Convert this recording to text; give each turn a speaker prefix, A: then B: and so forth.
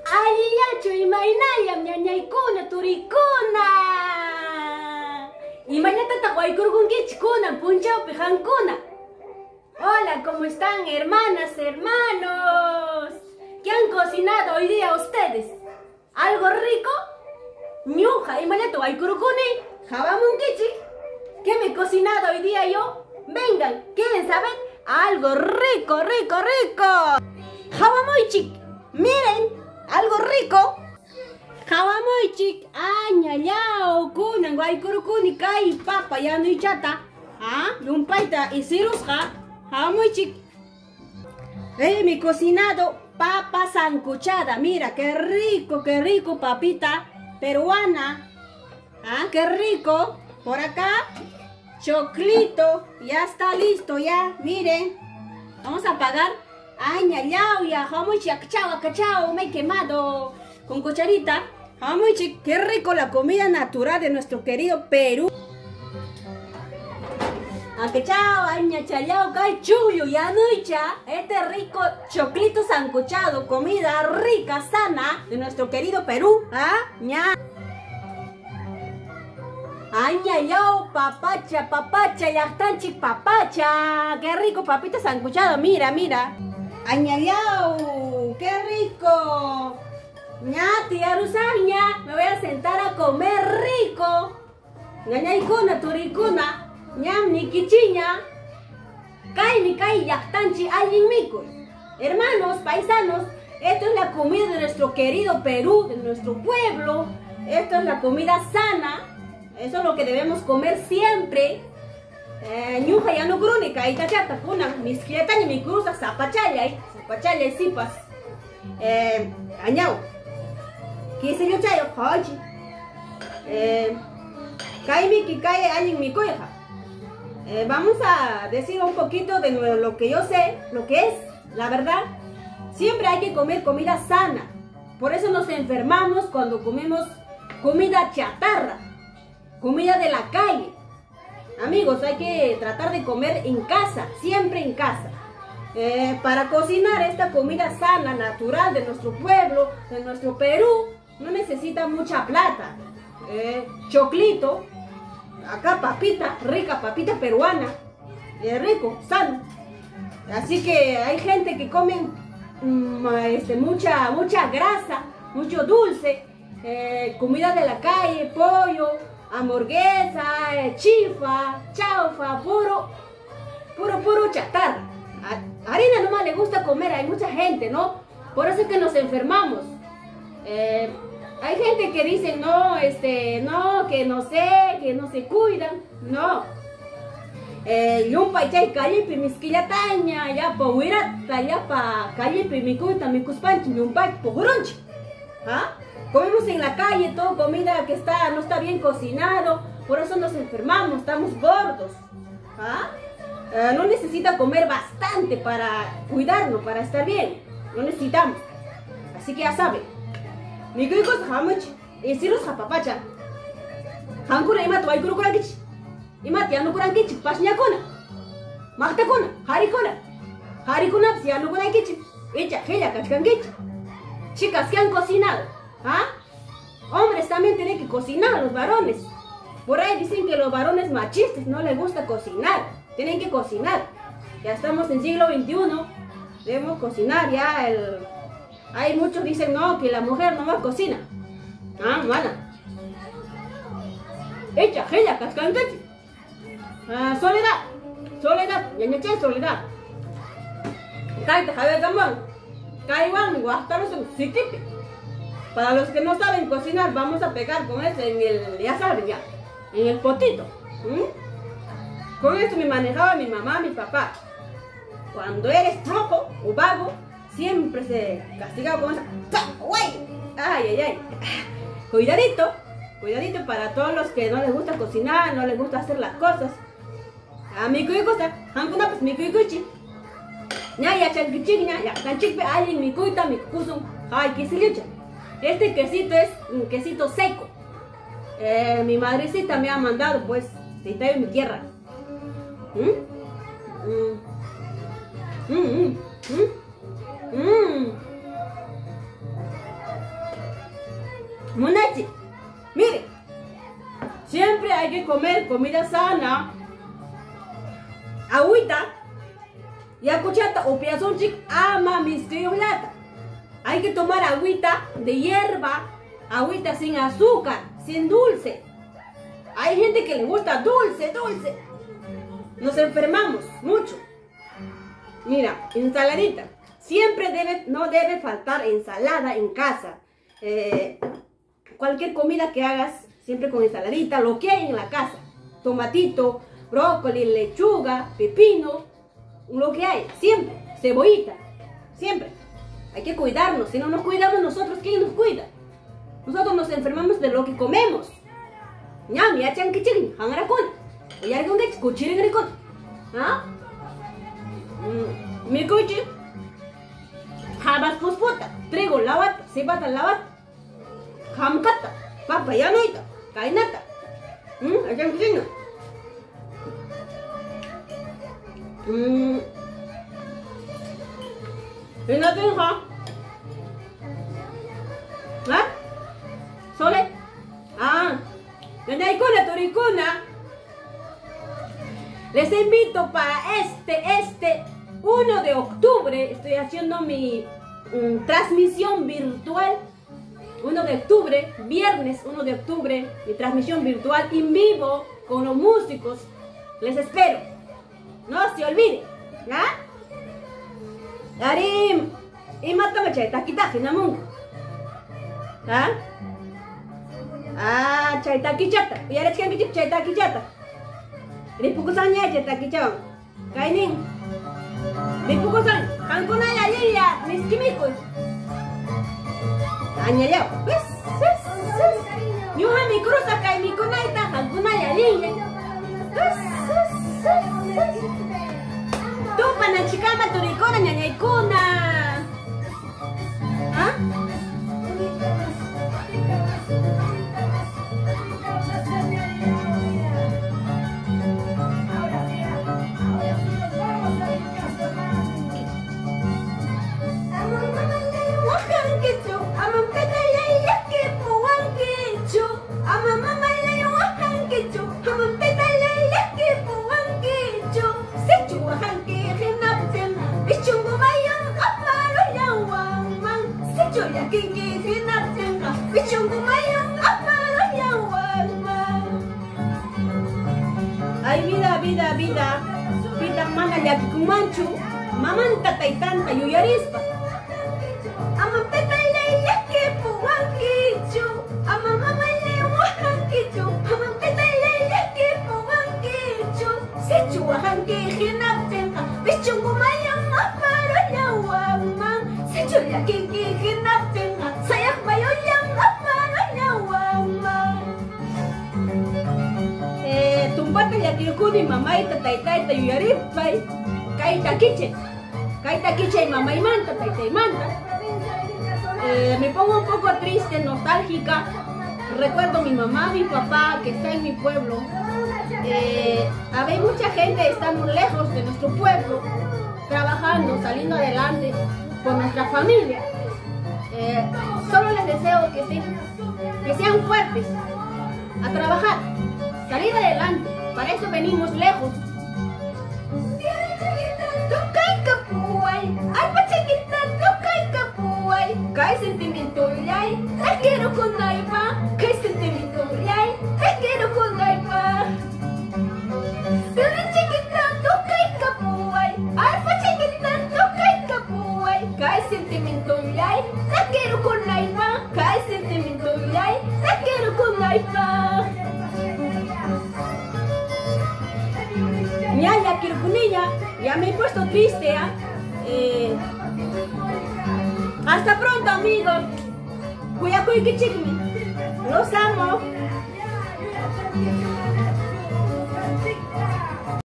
A: Allillachu imaynallam ñañaykuna, turikuna. Imaynatataq waykurqunkichik kunan punchawpi qamkuna? Hola, ¿cómo están hermanas, hermanos? ¿Qué han cocinado hoy día ustedes? ¿Algo rico? Ñuqa, imallata waykurquni? Hawamunkichik. ¿Qué me he cocinado hoy día yo? Vengan, ¿quieren saber? Algo rico, rico, rico. Hawamuychik, miren, algo rico. Hawamuychik, añallao, kunan waykurquni kay papa yanuychata. Ah, llumpayta isirusqa. Hawamuychik. Mi cocinado papa sancochada. Mira, qué rico papita peruana. Ah, qué rico. Por acá, choclito. Ya está listo, ya. Miren. Vamos a apagar. Añallao, ya. Hawamuychik, chao, acachao, me he quemado. Con cucharita. Hawamuychik, qué rico la comida natural de nuestro querido Perú. Acachao, añachallao, kay chuyo, yanuycha. Este rico choclito sancochado, comida rica, sana de nuestro querido Perú. ¿Ah? Ña. Añallao, papacha, papacha, llaqtanchik, papacha. Qué rico papita sancochado, mira, mira. Añallao, qué rico. Ña, tía Rusagña, me voy a sentar a comer rico. Ñañaykuna, turikuna. Ñam nikichiña. Kaymi kay llaqtanchik allin mikuy. Hermanos, paisanos, esto es la comida de nuestro querido Perú, de nuestro pueblo. Esto es la comida sana. Eso es lo que debemos comer siempre. Ñuqa yanukuruni kay tachata kunan miskillataña mikurusaq sapachallay, sapachallay sipas. Añaw. Kisilluchayo qhawachi. Kaymi kikay allin mikuyqa. Vamos a decir un poquito de lo que yo sé, lo que es, la verdad. Siempre hay que comer comida sana. Por eso nos enfermamos cuando comemos comida chatarra, comida de la calle. Amigos, hay que tratar de comer en casa, siempre en casa. Para cocinar esta comida sana, natural de nuestro pueblo, de nuestro Perú, no necesita mucha plata. Choclito. Acá papita, rica papita peruana, rico, sano. Así que hay gente que come, mucha, mucha grasa, mucho dulce, comida de la calle, pollo, hamburguesa, chifa, chaufa, puro, puro, puro chatarra. Harina nomás le gusta comer, hay mucha gente, ¿no? Por eso es que nos enfermamos. Hay gente que dice, no, no, que no sé, que no se cuidan. No. Llumpay chay kallipi miskillataña, llapa wirata, llapa kallipi mikuyta mikuspanchik, llumpay puqurunchik. ¿Ah? Comemos en la calle todo comida que no está bien cocinado, por eso nos enfermamos, estamos gordos. ¿Ah? No necesita comer bastante para cuidarnos, para estar bien. No necesitamos. Así que ya saben. Mikuykus hamuch, isirus hapapacha. Hankuna imata waykurukurankichik, imata yanukurankichik, pasñakuna, maqtakuna, harikuna, harikunapas yanukunaykichik, icha qilla kachkankichik. Chicas que han cocinado, ¿ah? Hombres también tienen que cocinar, los varones. Por ahí dicen que los varones machistas no les gusta cocinar, tienen que cocinar. Ya estamos en siglo XXI, debemos cocinar ya el... Hay muchos dicen, no, que la mujer no más cocina. Ah, mala. Echa, gella, cascancachi. Ah, soledad, soledad, ñañache, soledad. Cállate, Javier Gambón. Caiwan, guastaros en siquipi. Para los que no saben cocinar, vamos a pegar con eso en el, ya saben ya, en el potito. ¿Mm? Con esto me manejaba mi mamá, mi papá. Cuando eres flojo o vago, siempre se castigaba con esa. Ay, ay, ay. Cuidadito, cuidadito para todos los que no les gusta cocinar, no les gusta hacer las cosas. A mi kuykusa, hankunapas mikuykuchi. Ña yachankichik, ña llaqtanchikpi allin mikuyta mikukusun. Ay, kisillucha. Este quesito es un quesito seco. Mi madrecita me ha mandado, pues, de Italia mi tierra. Munachi, mire, siempre hay que comer comida sana. Agüita, yakuchata upiasunchik ama miskiyuqllata. Hay que tomar agüita de hierba, agüita sin azúcar, sin dulce. Hay gente que le gusta dulce, dulce. Nos enfermamos mucho. Mira, ensaladita. Siempre no debe faltar ensalada en casa. Cualquier comida que hagas, siempre con ensaladita, lo que hay en la casa. Tomatito, brócoli, lechuga, pepino, lo que hay, siempre. Cebollita, siempre. Hay que cuidarnos. Si no nos cuidamos nosotros, ¿quién nos cuida? Nosotros nos enfermamos de lo que comemos. Ñam, ya chanquichín, hangarakun. Uyargunguich, kuchiringrikun. ¿Ah? Mi kuchi, habas pusputa, trigo lawata, cebada lawata, jamkata, papa yanayta, kainata. Achanquichino. ¿Ah? ¿Sole? Ah, ñañaykuna, turikuna. Les invito para este 1 de octubre. Estoy haciendo mi transmisión virtual. 1 de octubre, viernes 1 de octubre, mi transmisión virtual en vivo con los músicos. Les espero. No se olviden. ¿Ah? Arim, y mátame chaytaquita, namungo. ¿Ah? Ah, chaytaquichata. Y ahora chican chaytaquichata. Ripukusaña chaytaquichawan. Kainin. Ripukusan, kankunaya lilla, miskimikuy. Añayao. Pues, pues, pues. Ñuha mi cruza kay mikunayta, kankunaya lilla. Pues, pues, pues. Tupa nachikama turikuna ñañaykuna. ¿Ah? Ay, vida, vida, vida. Pitang mana llakikumanchu, mamanta taytanta yuyarispa. Ama llakipuwankichu, ama mama wahankichu, ama llakipuwankichu. Sichu wahanki hinaptinqa, bichunkumayan aparullawanman. Sichu llakinki hinaptinqa, sayaqmayullan aparullawanman. Tumpata llakirkuni mamayta taytayta yuyaripay. Kayta kichay mamaymanta taytaymanta. Me pongo un poco triste, nostálgica. Recuerdo a mi mamá, mi papá que está en mi pueblo. Hay mucha gente, estamos lejos de nuestro pueblo, trabajando, saliendo adelante por nuestra familia. Solo les deseo que sean fuertes, a trabajar, salir adelante. Para eso venimos lejos. Kay sentimiento yay, te quiero con naipa. Kay sentimiento yay, te quiero con naipa. Desde chiquita toca y capuay, alfa chiquita toca y capuay. Kay sentimiento yay, te quiero con naipa. Kay sentimiento yay, te quiero con naipa. Ya, ya quiero con ella, ya me he puesto triste, ¿eh? Hasta pronto, amigos. Cuidacuy que chiqui. Los amo.